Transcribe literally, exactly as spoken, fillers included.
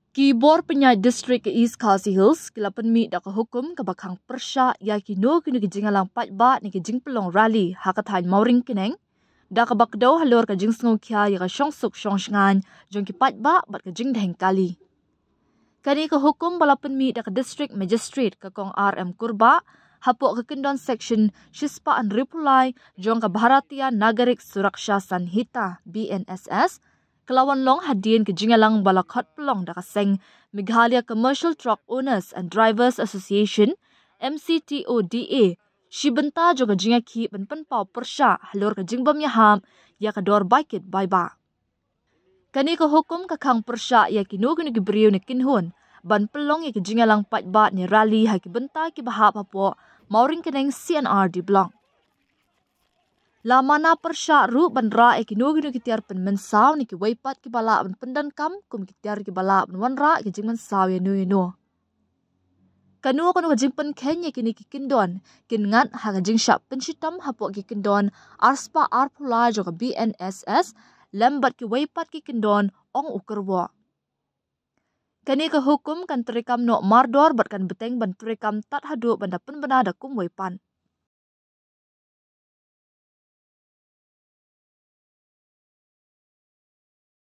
Ki bor pynïaid district ka East Khasi Hills ki la pynmih da ka hukum kaba khang pyrshah ïa kino kino ki jingïalang paidbah ne ki jingpynlong rally ha ka thaiñ Mawryngkneng, da kaba kdew halor ka jingsngewkhia ïa ka shongsuk shongshngaiñ jong ki paidbah bad ka jingdheng kali. Kane ka hukum ba la pynmih da ka District Magistrate ka Kong R M Kurbah, hapoh ka kyndon section shispah hynriewphew lai jong ka Bharatiya Nagarik Suraksha Sanhita, B N S S, ka la wan long hadien ka jingïalang ba la khot pynlong da ka seng Meghalaya Commercial Truck Owners and Drivers Association, M C T O D A, shi bynta jong ka jingïakhih ban pynpaw pyrshah halor ka jingbym ïahap ïa ka dor bai kit bai bah. Kane ka hukum ka khang pyrshah ïa kino kino ki briew ne kynhun ban pynlong ïa ki jingïalang paidbah ne rally ha ki bynta kiba hap hapoh Mawryngkneng C and R D Block. La mana pyrshah ruh ban rah ïa kino kino ki tiar pynmynsaw ne kiwei pat kiba lah ban pyndonkam kum ki tiar kiba lah ban wanrah ki jingmynsaw ïano ïano. Kano kano ka jingpynkheiñ ïa kine ki kyndon kin ngat ha ka jingshah pynshitom hapoh ki kyndon arspah arphew lai jong ka B N S S lem bad kiwei pat ki kyndon, ong u kyrwoh. Kane ka hukum kan treikam noh mardor bad kan bteng ban treikam tad haduh ban da pynbna da kumwei pat.